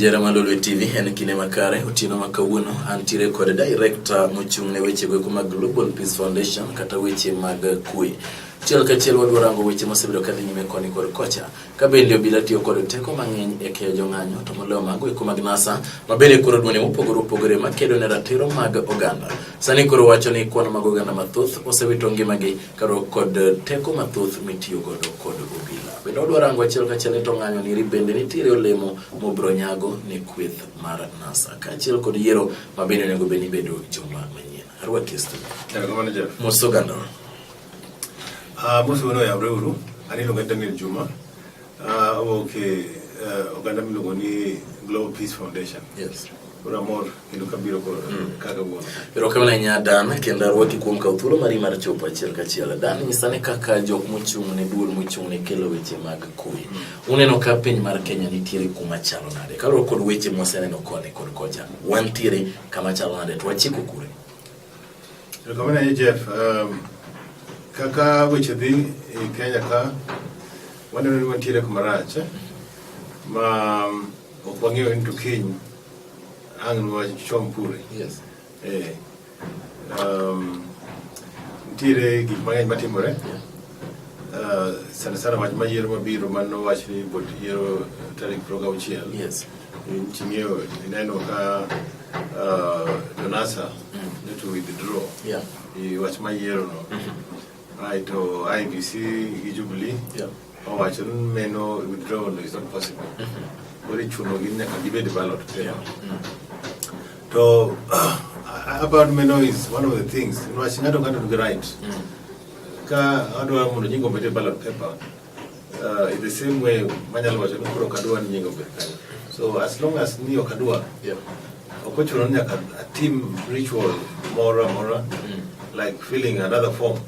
Jahera mar Lolwe TV, en kinde makare otieno ma kawuono antiere kod director mochung' ne weche goeko mag Global Peace Foundation kata weche mag kwe. Achiel kachiel wadwa rango weche mosebedo kadhi nyime koni kod kocha. Ka bende obila tiyo kod teko mang'eny e keyo jong'anyo to moloyo mago eko mag NASA ma bende koro duonde mopogore opogore makedo ne ratiro mag oganda. Sani koro wacho ni kwan mag oganda mathoth osewito ngimagi kaluwore kod teko mathoth mitiyo godo kod obila. Bende wadwa rango achiel kachiel ni to ng'anyo niri bende nitiere olemo mobiro nyago ne kweth mar NASA kaachiel kod yiero ma bende onego bed ni bedo juma manyien. Arwaki e studio. Erokamano Jeff. Mos oganda. Mos wuono oyawre uru. An iluonga ni Daniel Juma. Awuok e oganda miluongo ni Global Peace Foundation. Yes. Koro amor kendo kabiro koro kaka wuono. Erokamano ahinya Dan, kendo arwaki kuom kawo thuolo mari mar chopo achiel kachiel. Dan, nyisa ni kaka jok mochung' ne duol mochung' ne kelo weche mag kwe. Uneno ka piny mar Kenya nitiere kuma chalo nade? Kaluwore kod weche mwaseneno koni kod kocha, wantiere kama chalo nade to wachiko kure? Erokamano ahinya Jeff. Kaka weche dhi e Kenya ka, waneno ni wantiere kuma rach ma ok wang'eyo ni to kiny ang' nwachom kure. Yes. Nitiere gik mang'eny matimore. Yeah. Sana sana wach ma yiero mabiro manowach ni ibiro yiero tarik 26. Yes. Ting'eyo ineno ka jo-NASA ne to withdraw i wach ma yiero no. Aeto IEBC gi Jubilee owacho ni meno withdrawal no is not possible. Koro ichuno gi nyaka gibed e ballot paper. To about meno is one of the things. Niwach ng'ato ng'ato nigi right. Ka adwa mondo nyinga obed e ballot paper, in the same way manyalo wacho ni koro ok adwa ni nyinga obed kanyo. So as long as ni ok adwa, ok ochuno ni nyaka atim ritual moro amora like filling another form.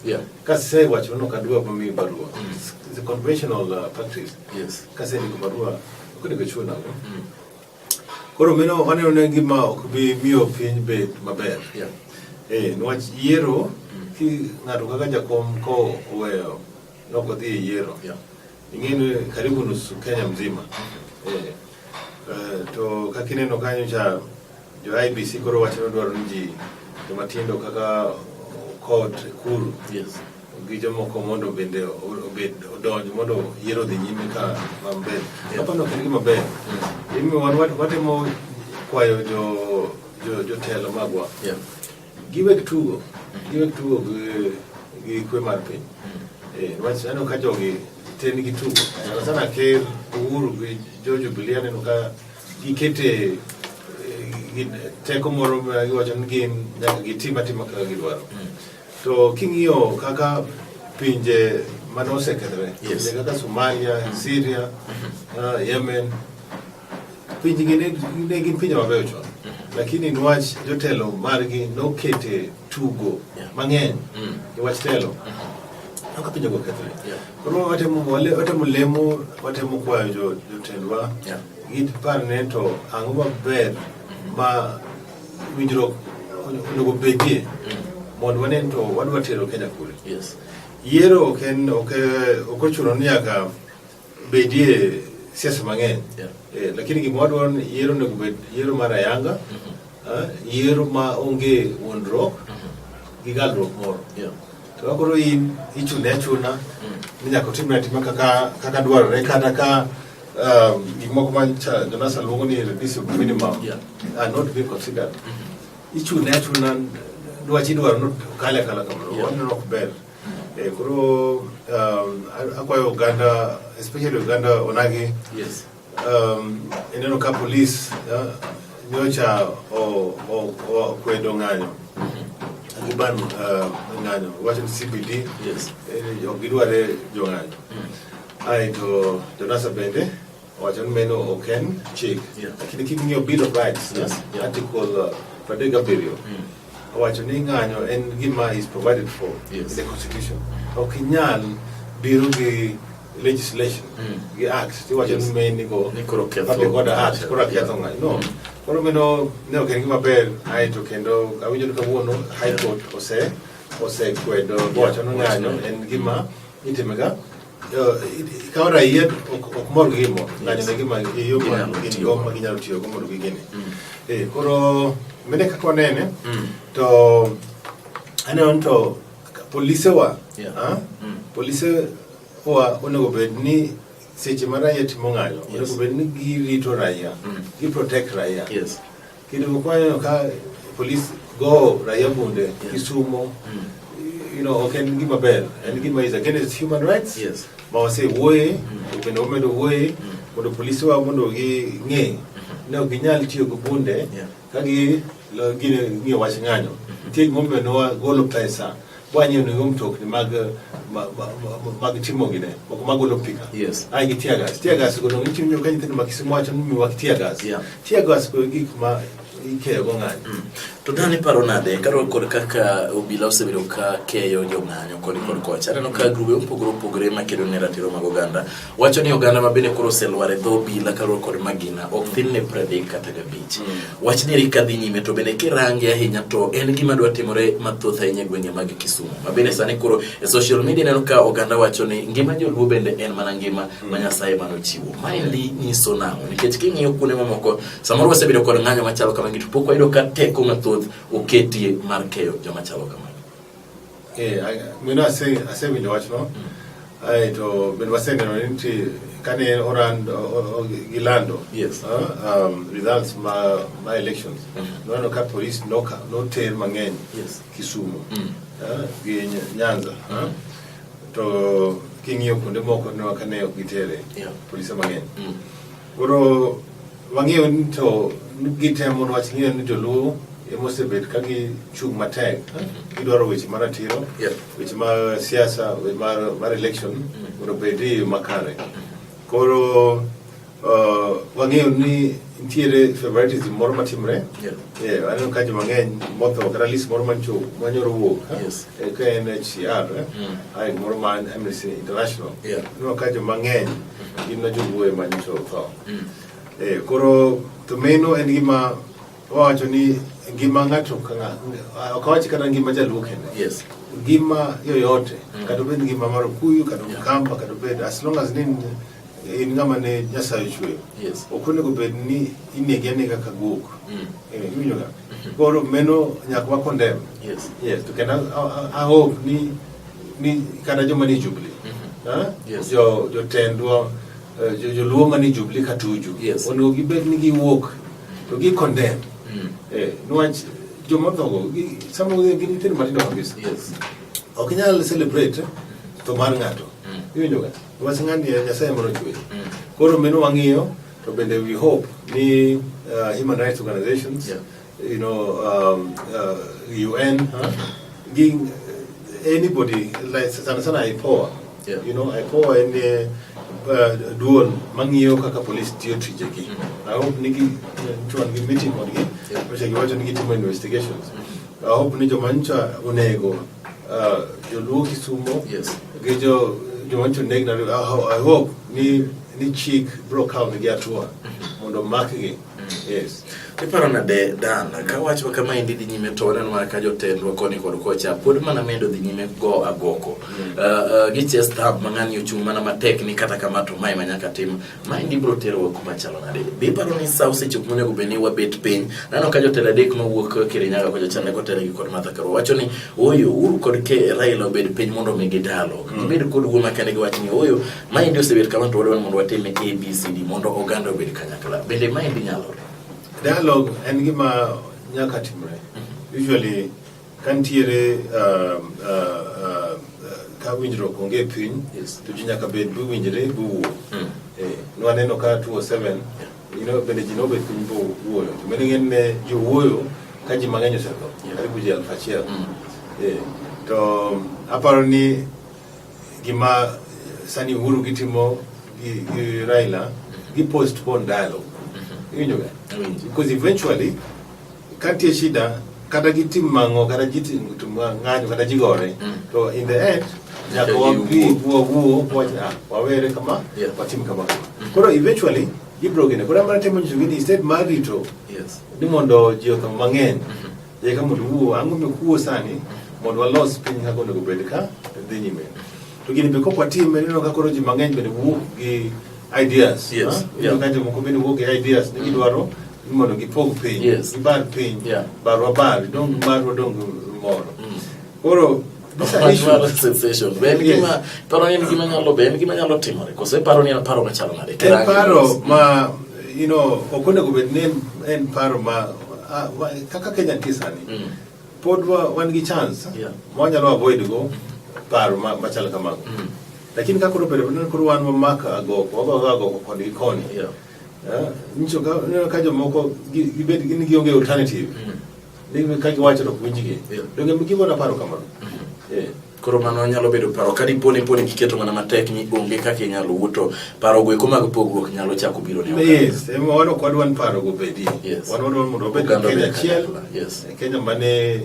Kasewacho ni ok adwa mamiyi barua. It's a conventional practice. Kasendiko barua, ok onego chuna go. Koro mano waneno ni gima ok bi miyo piny bed maber. Niwach yiero, ki ng'ato kaka jakom ko oweyo nok odhi e yiero. Ing'e ni karibu nusu Kenya mzima. To kaka ineno kanyo cha jo IEBC koro wacho ni dwaro ni ji joma tindo kaka Okot, Ekuru gi jomoko mondo bende obed odonj mondo yiero odhi nyime ka maber. Aparo ok en gima ber. Gimomiyo wan watemo kwayo jo jo jotelo magwa. Giwek tugo. Giwek tugo gi kwe mar piny. Niwach aneno ka jogi te nigi tugo. Sana sana Ker Uhuru gi jo Jubilee aneno ka gikete gi teko moro ma giwacho ni gin nyaka gitim atima kaka gidwaro. To king'iyo kaka pinje mane osekethore, pinje kaka Somalia, Syria, Yemen, pinjegi ne gin pinje mabeyo chon. Lakini niwach jotelo margi nokete tugo mang'eny e wach telo. Kaka pinjego okethore. Koro watemo lemo, watemo kwayo jotendwa gipar ne to ang'o maber ma winjruok onego bedie mondo wane to wadwa tero Kenya kure. Yiero ok en ok ochuno ni nyaka bedie siasa mang'eny. Lakini gima wadwaro ni yiero onego bed yiero mar ayanga, yiero ma onge wuondruok gi galruok moro. To ka koro in ichune achuna ni nyaka otimre atima kaka dwarore kata ka gik moko ma jo-NASA luongo ni reducible minimum are not being considered. Ichune achuna dwach idwaro ni okale akala kamano. Waneno ok ber. Koro akwayo oganda, especially oganda onagi. Ineno ka polis nyocha okwedo ng'anyo. Giban ng'anyo, wacho ni CBD ok gidware jong'anyo. Aeto jo-NASA bende owacho ni meno ok en chik. Lakini king'iyo Bill of Rights, Article 37 owacho ni ng'anyo en gima is provided for in the constitution. Ok inyal biro gi legislation gi act tiwacho ni meni go Ni koro ketho Public Order Act koro ketho ng'anyo. No. Koro meno ne ok en gima ber. Aeto kendo awinjo ni kawuono High Court osekwedo bowacho ni ng'anyo en gima itimega. Ikawo raia ok mor gi gimoro, ng'anyo ne gima yo ma Ginyalo gin tiyo go go. ma ginyalo tiyogo mondo gigene. Koro mine kaka wanene to aneno ni to polise wa ah, polise wa onego bed ni seche ma raia timo ng'anyo onego bed ni girito raia, gi protect raia. Kendo moko waneno ka polis go raia bunde Kisumo, ok en gima ber, en gima is against human rights. Ma wasewuoye, to kendo wamedo wuoye mondo polise wa mondo ging'e ni ok ginyal tiyo gi bunde ka gi ng'iyo wach ng'anyo. Nitie gimomiyo ne wagolo pesa wanyiewo nego mtokni mag mag timo gine moko magolo pika. Ai gi tear gas. Tear gas go donge nitie ka nyithindo ma Kisumu wacho ni miwa tear gas. Tear gas go e gik ma ikeyo go ng'anyo. To dani paro nade kaluwore kod kaka obila osebedo ka keyo jong'anyo koni kod kocha. Aneno ka grube mopogore opogore makedo ne ratiro mag oganda wacho ni oganda ma bende koro oselwar e dho obila kaluwore kod magina ok thin ne 35 kata 5. Wach ni eri kadhi nyime to bende kirange ahinya to en gima dwa timore mathoth ahinya e gwenge mag Kisumu. Ma bende sani koro e social media ineno ka oganda wacho ni ngima joluo bende en mana ngima ma Nyasaye manochiwo. Maendi nyiso nang'o? Nikech king'iyo kuonde mamoko samoro wasebedo kod ng'anyo machalo kamagi to pok wayudo ka teko mathoth oketie mar keyo joma chalo kamagi. Mino asewinjo wachno. Aeto bende waseneno ni nitie kane oran gilando results ma elections, noneno ka police noter mang'eny Kisumu gi Nyanza. To king'iyo kuonde moko neno ka ne ok gitere polise mang'eny. Koro wang'eyo ni to gitemo niwach ng'eyo ni joluo emosebet ka gichung' matek, gidwaro weche maratiro, weche mar siasa, weche mar election mondo obed e yo makare. Koro wang'eyo ni nitiere favoritism moro matimre. Aneno ka joma ng'eny motho kata list moro mancho manyoro wuok ka NHCR, ai moro ma Amnesty International. Aneno ka joma ng'eny gin na joluo ema nyocha otho. Koro to meno en gima wawacho ni ngima ng'ato ka ng'ato, ok awach kata ngima jaluo kende. Ngima yoyote, kata obed ngima mar Okuyu, kata Mkamba, kata obed as long as ni in ng'ama ne Nyasaye ochweyo. Ok onego bed ni inege anega ka guok. Iwinjo ga? Koro meno nyaka wa condemn. Yes, to kendo I hope ni kata joma ni Jubilee. Jotendwa, joluo mani Jubilee kata Tuju. Onego gibed ni giwuok to gi condemn. Niwach joma othogo, sama gin nyithindo matindo kabisa. Ok inyal celebrate tho mar ng'ato. Iwinjo ga? Niwach ng'ani en Nyasaye moro ochweyo. Koro meno wang'iyo to bende we hope ni human rights organizations, UN, gi anybody like sana sana IPOA. IPOA en duol mang'iyo kaka police tiyo tijegi. I hope ni gi chon gi meeting kodgi, weche giwacho ni gitimo investigations. I hope ni joma nyocha onego joluo Kisumo gi joma nyocha oneg Nairobi, I hope ni chik biro kawo negi hatua mondo omakgi. Yes. Iparo nade Dan, ka wach ma kama endi dhi nyime to waneno mana ka jotendwa koni kod kocha pod mana medo dhi nyime go agoko. Gi chest thumb ma ng'ani ochung' mana matek ni kata kama to mae ma nyaka tim. Maendi biro terowa kuma chalo nade? Be iparo ni sa osechopo monego bed ni wabet piny? Naneno ka jotelo adek mawuok Kirinyaga kocha chalne kotelo gi kod Martha Karua wacho ni ooyo Uhuru kod Raila obed piny mondo omigi dialogue. Gibed kod wuo makende giwach ni ooyo maendi osebet kama to wadwaro mondo watim A, B, C, D mondo oganda obed kanyakla. Bende maendi nyalore? Dialogue en gima nyaka timre. Usually ka nitiere ka winjruok onge e piny, to ji nyaka bed bi winjre bi wuo. Nwaneno ka 2007, bende ji nobet piny bo wuoyo. To mano ng'enyne ji owuoyo ka ji mang'eny osetho, karibu ji 1000. To aparo ni gima sani Uhuru gitimo gi Raila, gi postpone dialogue. Iwinjo ga? Because eventually ka nitie shida kata gitim mang'o kata ji tim ng'anyo kata ji gore, to in the end nyaka wabi wawuo wach wawere kama, watim kama kama. Koro eventually gibiro gine. Koro amana temo nyisogi ni instead mar rito ni mondo ji otho mang'eny eka mondo wuo, ang'o momiyo ok wuo sani mondo walos piny kaka onego bed ka dhi nyime. To gini be kok watime, ineno ka koro ji mang'eny bende wuok gi ideas. Yes, ha? Ineno yeah. ka jomoko bende wuok gi ideas ni gidwaro ni mondo gipog piny, Yes. gibar piny, Yeah. barwa bar, dong marwa dong moro. Koro these are Wach mar issues. secession. Be en Yes. gima paro ni en gima nyalo be en gima nyalo timore koso iparo ni en paro machalo nade? En Kirange paro mos. ma you know ok onego bed ni en paro ma kaka Kenya nitie sani pod wan gi chance Yeah. ma wanyalo avoid go paro machalo kamago. Lakini ka koro bedo ni koro wan wamako agoko, wagogo agoko koni gi koni. Yeah. Nyiso ka ineno ka jomoko gibed ni gionge alternative. Ni ka giwacho to ok winjgi. Yeah. Donge gigona paro kamano? Eh. Koro mano nyalo bedo paro ka dipo ni poni giketo mana matek ni onge kaka inyalo wuo to paro go eko mag pogruok nyalo chako biro ne oganda. Yes, ema wan ok wadwa ni paro go bedi. Yes. Wan wadwa mondo wabed Oganda Kenya obed achiel. kanyakla, yes. Kenya mane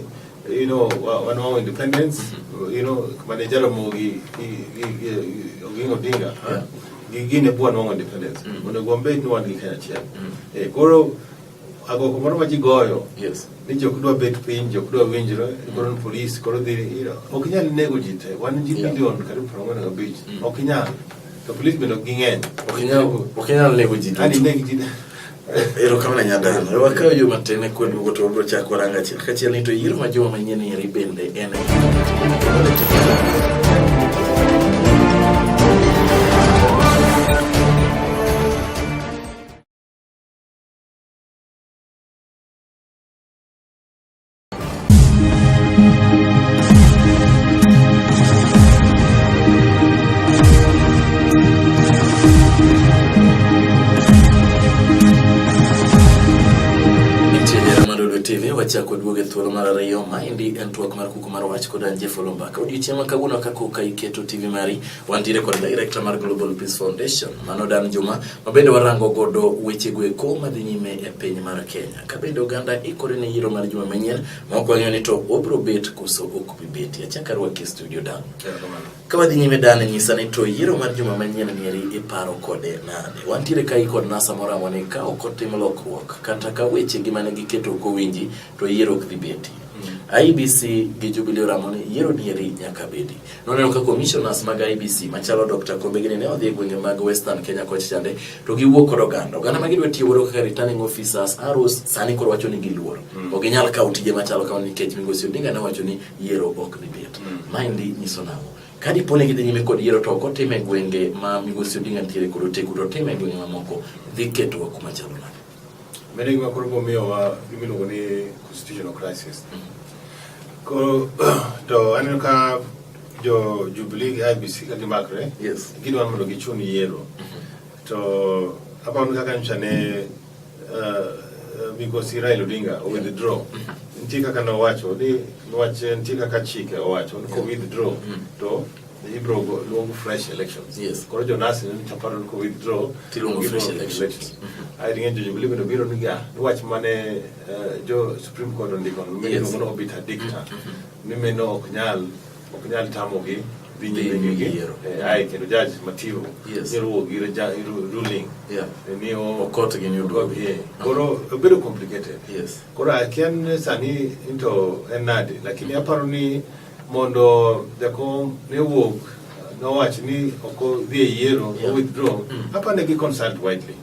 you know wanwang'o independence, you know mane Jaramogi gi Oginga Odinga, ha? Yeah. Gi gine bwa nwang'o independence. Onego wabed ni wan gi Kenya achiel. Koro agoko moro ma ji goyo Yes. ni jok dwa bet piny, jok dwa winjre, koro ni polis, koro dhi, you know, ok inyal nego ji te. Wan ji Yeah. milion karibu 45. Ok inyal. To polis bende ok ging'eny. Ok inyal nego ji Ani duto. neg ji. Erokamano Nyadano. Wakawo yo matin e kwaduogo to wabiro chako rango achiel kachiel ni to yiero ma juma manyien eri bende en Nitie jara mar Lolwe TV wachako duogo e thuolo mar ariyo maendi en twak mar kuku mar wach kod an Jeff Olumbaka. Odiochieng' ma kawuono kaka iketo TV mari wantiere kod director mar Global Peace Foundation mano Dan Juma ma bende warango godo weche go eko madhi nyime e piny mar Kenya. Ka bende oganda ikore ne yiero mar juma manyien ma ok wang'eyo ni to obiro bet koso ok bi beti. Achako arwaki e studio Dan. Ka wadhi nyime Dan nyisa ni to yiero mar juma manyien nieri iparo kode nade? Wantiere kae kod NASA moramo ni ka ok otim lokruok kata ka weche gi mane giketo ok owinji to yiero ok dhi beti. IEBC gi Jubilee oramo ni yiero nieri nyaka bedi. Noneno ka commissioners mag IEBC machalo Dr. Kombe gini ne odhi e gwenge mag Western Kenya kocha chande to giwuok kod oganda. Oganda ma gidwa tiyo godo kaka returning officers, ROs sani koro wacho ni giluor. Ok ginyal kawo tije machalo kamano nikech Migosi Odinga ne owacho ni yiero ok dhi bet. Maendi nyiso nang'o? Ka dipo ni gidhi nyime kod yiero to ok otime e gwenge ma Migosi Odinga nitiere kod oteku to otime e gwenge mamoko dhi ketowa kuma chalo nade? Mano e gima koro bomiyowa gima iluongo ni constitutional crisis. Koro to aneno ka jo Jubilee gi IEBC ka gimakre, Yes. gidwa mondo gichun yiero. To aparo ni kaka nyocha ne migosi Raila Odinga o withdraw. Nitie kaka nowacho ni niwach nitie kaka chike owacho ni ko withdraw to ibiro luong fresh elections. Yes. Koro jo NASA ni chaparo ni ko withdraw Tiluongo gibiro fresh elections. Ae ing'e jo Jubilee bende obiro ni ga niwach mane jo Supreme Court ondiko no Yes. miluongo ni obiter dicta ni meno ok nyal tamogi dhi nyime Dhi gi yiero. Ae kendo judge Mativo Yes. nyalo wuok gi ruling Yeah. ni o Okot gi ni oduogo. Koro obedo complicated. Yes. Koro akia ni sani into en nade, lakini aparo ni mondo jakom ne wuok nowach ni ok odhi e yiero Yeah. o withdraw, aparo ni gi consult widely.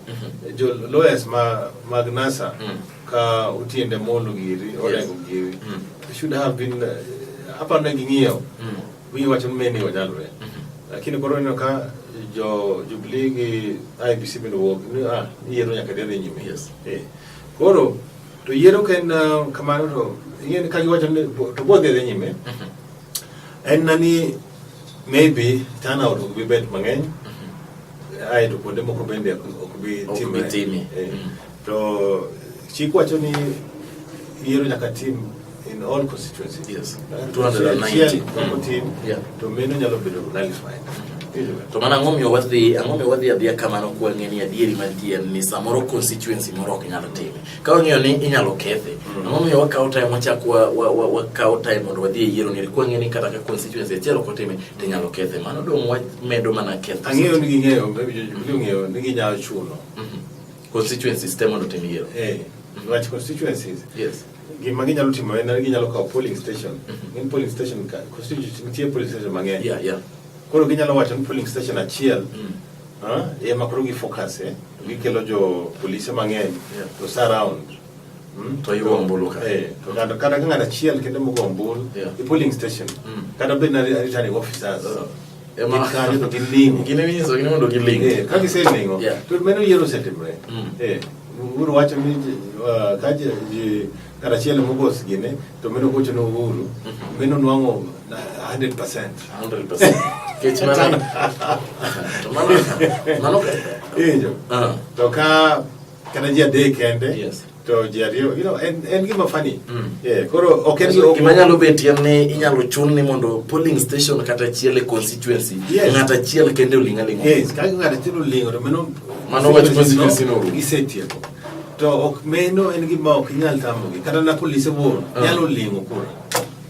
Jo lawyers ma mag NASA ka Otiende Amollo giri, Orengo giri, should have been aparo ni ging'iyo giwacho ni meni onyalore. Lakini koro ineno ka jo Jubilee gi IEBC bende wuok ni ni yiero nyaka dhi nyime. Yes. Koro to yiero ka en kamano to ing'e ni ka giwacho ni to bo dhi nyime. En na ni maybe turnout ok bi bet mang'eny. Ae to kuonde moko bende ok bi Ok bi timre. timi. To chik wacho ni yiero nyaka tim in all constituencies. Yes. Achiel 290. ok otim, Yeah. to meno nyalo bedo nullified. To mana ang'o miyo wadhi adhiya kamano kwang'e ni adieri mantie en ni samoro constituency moro ok nyal time. Ka wang'eyo ni inyalo kethe, ang'o miyo wakawo time wachak wakawo time mondo wadhi e yiero ni kwang'e ni kata ka constituency achiel ok otime to inyalo kethe. Mano dong' wamedo mana ketho. Ang'eyo ni ging'eyo, maybe jo Jubilee ong'eyo ni ginyalo chuno. Constituencies te mondo otim yiero. Niwach constituencies. Yes. Gima ginyalo timo en ni ginyalo kawo polling station. Ng'eny polling station ka constituency nitie polling station mang'eny. Yeah, yeah. Koro ginyalo wacho ni polling station achiel ema koro gi focus e to gikelo jo polise mang'eny to surround. To igo ombulu ka. To kata ka ng'ato achiel kende mogo ombulu e polling station kata bed na returning officers Ema gin kanyo to giling'o. Gin ema inyisogi ni mondo giling'. Ka giseling'o to mano yiero osetimore. Uhuru wacho ni ka ji ng'ato achiel mogo gine to mano gocho ne Uhuru mano nwang'o 100%. 100%. Kech mano to mano mano Iwinjo? To ka kata ji adek kende Yes. to ji ariyo, you know, en gima funny. Yeah, koro ok en Gima nyalo betie en ni inyalo chun ni mondo polling station kata achiel e constituency ng'ato achiel kende oling' aling'a. Yes, ka ng'ato achiel oling'o to mano Mano wach constituency no orumo. Gisetieko. To ok meno en gima ok inyal tamogi. Kata na polise wuon nyalo ling'o kura.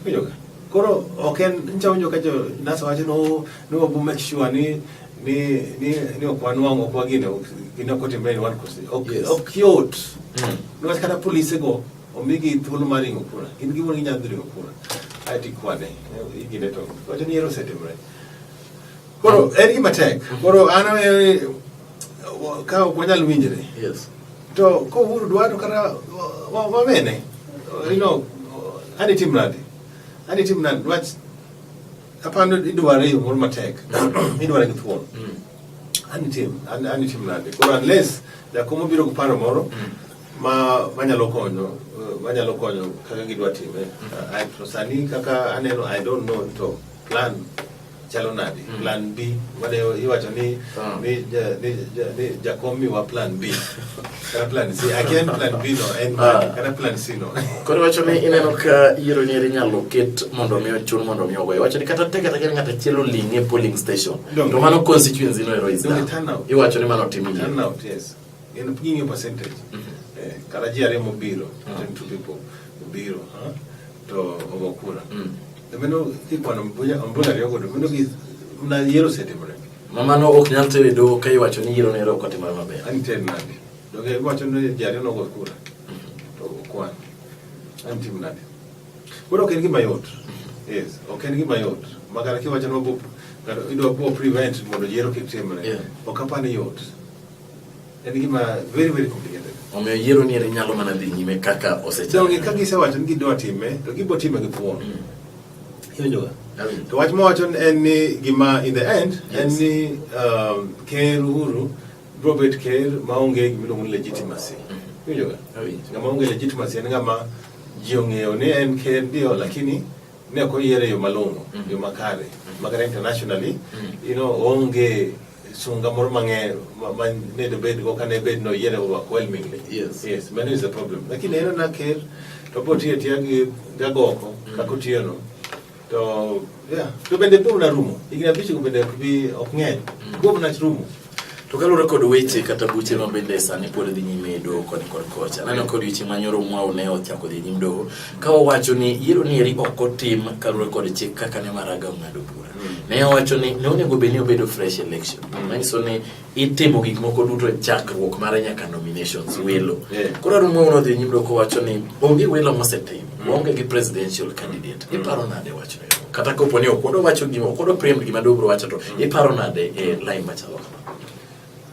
Iwinjo ka? Koro ok en ncha winjo ka jo NASA wacho no no wabo make sure ni ni ni ni ok wanwang'o ok wagine gine ok otimre in one constituency. Ok ok yot. Niwach kata polise go omigi thuolo mar ring'o kura. Gin giwuon ginyalo dhi ring'o kura. Aeto ikwane. Igine to wacho ni yiero osetimre. Koro en gima tek. Koro an aneno ni ka ok wanyal winjre. Yes. To ka Uhuru dwa to kata wawene. You know, ani tim nade? Ani tim nade? Niwach apando idware e yo moro matek. Idware gi thuon. Ani tim, ani tim nade? Koro unless jakom obiro gi paro moro ma manyalo konyo, manyalo konyo kaka gidwa time. To sani kaka aneno, I don't know to plan chalo nade? Plan B mane iwacho ni ni ni jakom miwa plan B kata plan C. Akia ni plan B no en mane kata plan C no. Koro iwacho ni ineno ka yiero ni eri inyalo ket mondo mi ochun mondo mi ogoye. Iwacho ni kata tek kata ka ng'ato achiel oling' e polling station to mano constituency no ero is done. Iwacho ni mano otim yiero. Turnout, yes. En ging'iyo percentage. Kata ji ariyo mobiro, 22 people obiro, to ogo kura. Mano kikwano ombulu ariyo go, mano gi na yiero osetimore. Ma mano ok nyal tero e doho ka iwacho ni yiero nero ok otimore maber. An ter nade? Donge iwacho ni ji ariyo nogo kura to okwan. An tim nade? Koro ok en gima yot. Yes, ok en gima yot. Ma kata kiwacho ni wabo kata idwa bo prevent mondo yiero kik timre. Ok apar ni yot. En gima very very complicated. Omiyo yiero ni nyalo mana dhi nyime kaka osechakore. Donge ka gisewacho ni gidwa time, to gibo time gi thuon. Iwinjo ga? To wach mawacho en ni gima in the end en ni Ker Uhuru biro bet ker maonge gima iluongo ni legitimacy. Iwinjo ga? Ng'ama onge legitimacy en ng'ama ji ong'eyo ni en ker ndio, lakini ne ok oyiere e yo malong'o, yo makare. Makare internationally, you know, oonge sunga moro mang'eny ma ne dobed go kane bed no yiere overwhelmingly. Yes. Yes, mano is the problem. Lakini en na ker to bo tiyo tiyo gi gagoko kaka otiyo no. To yeah, to bende bwo na rumo. Higni abich go bende ok bi ok ng'eny. Bwo na rumo. To kaluwore kod weche kata buche ma bende sani pod dhi nyime e doho koni kod kocha. Aneno kod weche ma nyoro Mwau ne ochako dhi nyim doho ka owacho ni yiero ni eri ok otim kaluwore kod chik kaka ne Maraga ong'ado bura. Ne owacho ni ne onego bed ni obedo fresh election. Manyiso ni itimo gik moko duto e chakruok mare nyaka nominations welo. Koro Aaron Mwau nodhi nyim doho kowacho ni onge welo mosetim. Waonge gi presidential candidate. Iparo nade wachno? Kata kopo ni ok wadwa wacho gima, ok wadwa preempt gima doho biro wacho to iparo nade e line machalo kama?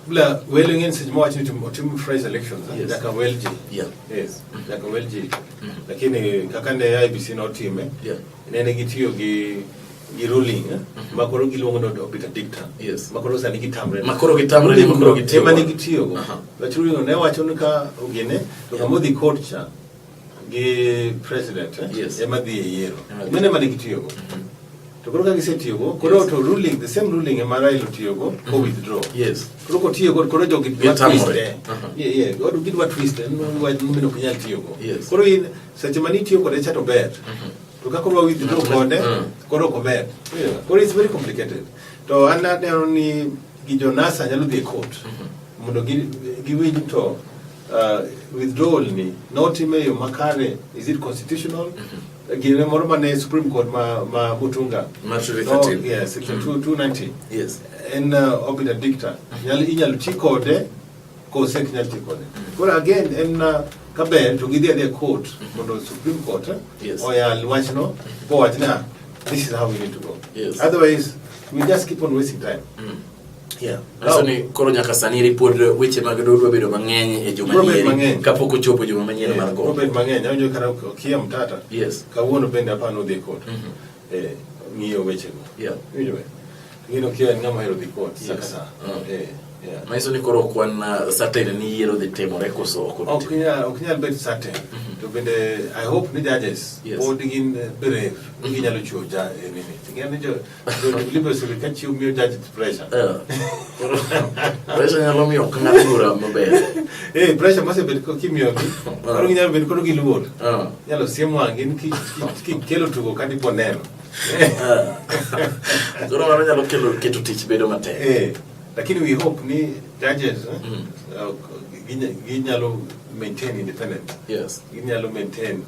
Bla welo ng'eny seche mawacho ni otim fresh elections, nyaka wel ji. Yes, nyaka wel ji. Lakini kaka ne IEBC notime, nene gitiyo gi ruling ma koro giluongo ni obiter dicta. Ma koro sani gitamre. Ma koro gitamre ni ma koro gitiyo Ema ne godo. gitiyogo. Wach ruling no ne wacho ni ka ogine to kama odhi court cha gi president ema dhi e yiero. Mano ema ne gitiyogo. To koro ka gisetiyogo, koro to ruling, the same ruling ema Raila otiyogo, ko withdraw. Koro kotiyogo, koro jogi dwa Gitamore. twist eh. Yeah, yeah, gidwa twist, en wach mabende ok inyal tiyogo. Koro in, seche mane itiyo kode cha to ber. To ka koro withdraw kode, koro ok ober. Yeah. Koro it's very complicated. To an aneno ni gi jo NASA nyalo dhi e court mondo giwinj to withdrawal ni notime e yo makare, is it constitutional? Gine moro mane Supreme Court ma Mutunga. Ma 2013. No, yeah, section 290. Yes. En obiter dicta. Inyalo ti kode kose ok inyal ti kode. Koro again en kaber to gidhi adhiya court mondo Supreme Court oyal wachno bowach ni This is how we need to go. Yes. Otherwise, we just keep on wasting time. Yeah. Nyiso ni koro nyaka sani ripod weche mag doho dwa bedo mang'eny e juma Biro bedo nieri mang'eny. kapok ochopo juma manyien mar Biro go. bedo mang'eny. Awinjo kata Okiya Mtata. Yes. Kawuono bende apani odhi e court. Eh, ng'iyo wechego. Yeah. Iwinjo be? Ing'e ni Okiya en ng'ama ohero dhi court sa ka Yes. sa. Mm. Eh, yeah. Manyiso ni koro ok wan certain ni yiero dhi timore koso ok odhi Ok timore. nyal ok nyal bet certain. To bende I hope ni judges Yes. pod gin brave. Ni ginyalo chiwo ja eh, nini. Ing'e ni jo jo Jubilee osebedo ka chiwo miyo judges pressure. Eh. Pressure nyalo miyo ok ng'ad bura maber. Eh, pressure mosebet ko kimiyogi. Koro ginyalo bet koro giluor. Ah. Inyalo siem wang'gi ni kikelo tugo ka dipo neno. Koro mano nyalo kelo keto tich bedo matek. Eh, lakini we hope ni judges ginyalo maintain independence. Yes. Ginyalo maintain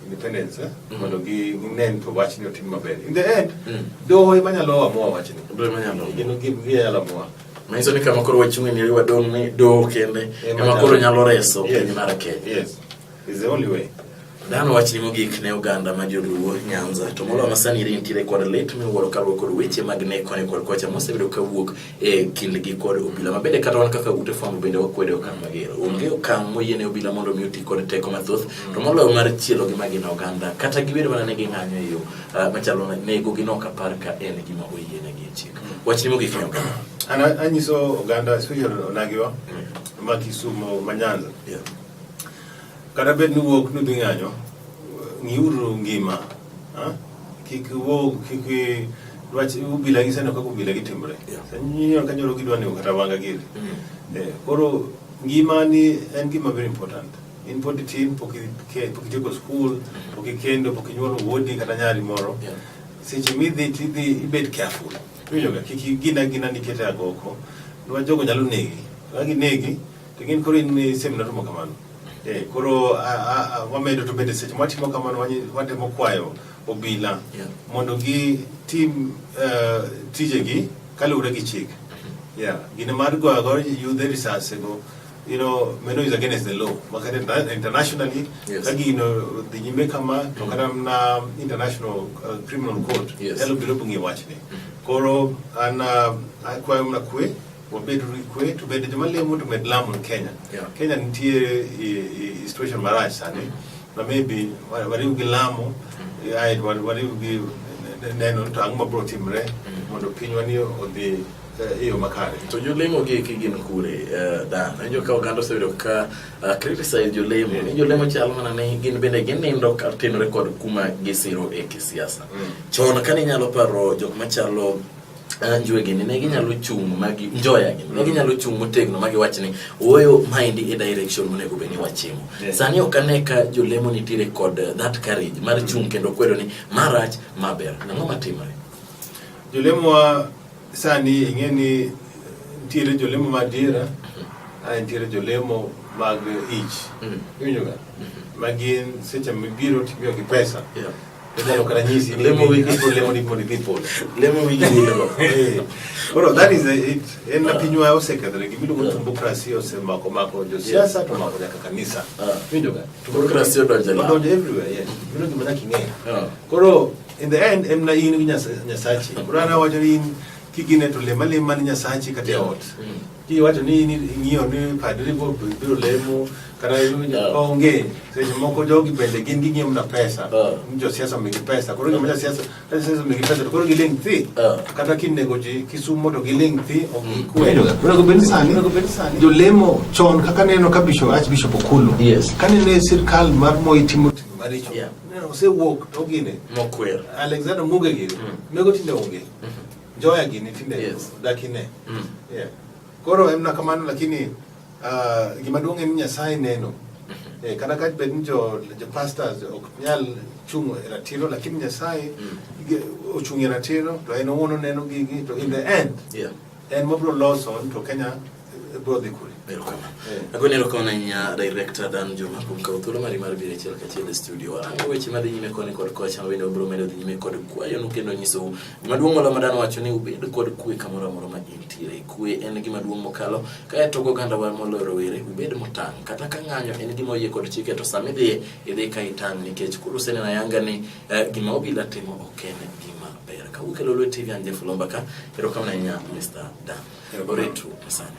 independence mondo ginen to wachni otim maber. In the end, doho ema nyalo amua wachni. Doho ema nyalo amua. Gin ginyalo amua. Manyiso ni kama koro wachung'e ni wadong' ni doho kende Ema ema koro nyalo reso Yes. piny mar Kenya. Yes. It's the only way. Dhano wachni mogik ne oganda ma joluo Nyanza to moloyo masani iri nitiere kod lit miwuoro kaluwore kod weche mag nek koni kod kocha mosebedo kawuok e kindgi kod obila mabende kata wan kaka ute fwambo bende wakwede okang' mager. Onge okang' moyiene obila mondo mi oti kod teko mathoth to moloyo mar chielo gi magina oganda kata gibedo mana ni ging'anyo e yo machalo nego gi nok apar ka en gima oyienegi e chik. Wachni mogik ne oganda. An anyiso oganda especially onagiwa ma Kisumo ma Nyanza. Yeah. Kata bed ni wuok nudhi ng'anyo, ng'iuru ngima. Ha? Kik wuog, kik dwach obila gi seno kaka obila gi timore. Yeah. Sani ka nyoro gidwa nego kata wanga giri. Eh, koro ngima ni en gima very important. In pod itin, pok itieko school, pok ikendo, pok inyuolo wuodi kata nyari moro. Yeah. Seche midhi tidhi ibed careful. Iwinjo ga, kik igina gina nikete agoko. Niwach jogo nyalo negi. Ka ginegi, to gin koro in isemna rumo kamano. Eh, koro wamedo to bende seche mwatimo kamano watemo kwayo obila Yeah. mondo gitim tijegi kaluwore gi chik. Yeah, gino mar goyo agoya yudhe risase go, you know, mano is against the law. Makata internationally, Yes. ka gino dhi nyime kama, to kata na International Criminal Court Yes. nyalo biro ng'iyo wachni. Koro an akwayo mana kwe, wabed gi kwe, to bende joma lemo to med lamo Kenya. Yeah. Kenya nitie i situation marach sani, ma maybe wariw gi lamo, ae to wariw gi neno to ang'o mabiro timre mondo pinywa ni odhi e yo makare. To jolemo gi eki gin kure Dan? Awinjo ka oganda osebedo ka criticize jolemo. Ni jolemo chalo mana ni gin bende ginindo ka tenore kod kuma gisiro e kisiasa. Chon kane inyalo paro jok machalo Njue gini ne ginyalo chung' magi Njoya gini ne ginyalo chung' motegno ma giwach ni ooyo maendi e direction monego bed ni wachimo. Yes. Sani ok ane ka jolemo nitiere kod that courage mar chung' kendo kwedo ni marach maber. Ang'o matimore? Jolemo wa sani ing'e ni nitiere jolemo ma adiera, ae nitiere jolemo mag ich. Iwinjo ga? Ma gin seche mibiro timiyo gi pesa. Yeah. Inyalo kata nyisi ni Lemo wigi. ibiro lemo ni mondo idhi polo. Lemo wigi wilgo. Eh, Koro that is it. En na pinywa osekethore. Gimiluongo ni tumbokrasi osemako mako josiasa to mako nyaka kanisa. Iwinjo ga? Tumbokrasi odonjo e lamo. Odonjo everywhere, yes. Mano gima nyaka ing'e. Ah. Koro in the end en na in gi Nyasachi. Koro an awacho ni in kigine to lem alema ni Nyasachi kata e ot. Kiwacho ni in ing'iyo ni padri bo biro lemo kata onge seche moko jogi bende gin ging'iyo mana pesa. Ni josiasa omigi pesa. Koro gima josiasa ka josiasa omigi pesa to koro giling' thi. Kata kinego ji Kisumo to giling' thi ok gikwedo. Onego bed ni sani jolemo chon kaka neno ka Bishop Archbishop Okulu. Yes. Kane ne sirkal mar Moi timo timbe maricho. Yeah. Neno osewuok to gine. Mokwer. Alexander Muge gini. Mego tinde onge. Njoya gini tinde Yes. dakine. Yeah. Koro en na kamano lakini gima duong' en ni Nyasaye neno. Kata ka bed ni jo pastors ok nyal chung' e ratiro lakini Nyasaye ochung' e ratiro to en owuon oneno gigi to in the end Yeah. en mobiro loso to Kenya biro dhi kure. Erokamano. Agoni erokamano ahinya Director Dan Juma kuom kawo thuolo mari mar biro achiel kachiel e studio. Warango weche madhi nyime koni kod kocha ma bende wabiro medo dhi nyime kod kwayonu kendo nyisou gima duong' moloyo ma Dan wacho ni ubed kod kwe kamoro amora ma intiere. Kwe en gima duong' mokalo kaeto gogandawa moloyo rowere ubed motang' kata ka ng'anyo en gima oyie kod chike to sama idhiye idhi ka itang' nikech koro useneno ayanga ni eh, gima obila timo ok en gima ber. Kawuok e Lolwe TV an Jeff Olomba ka erokamano ahinya Mr. Dan. Oretu masani.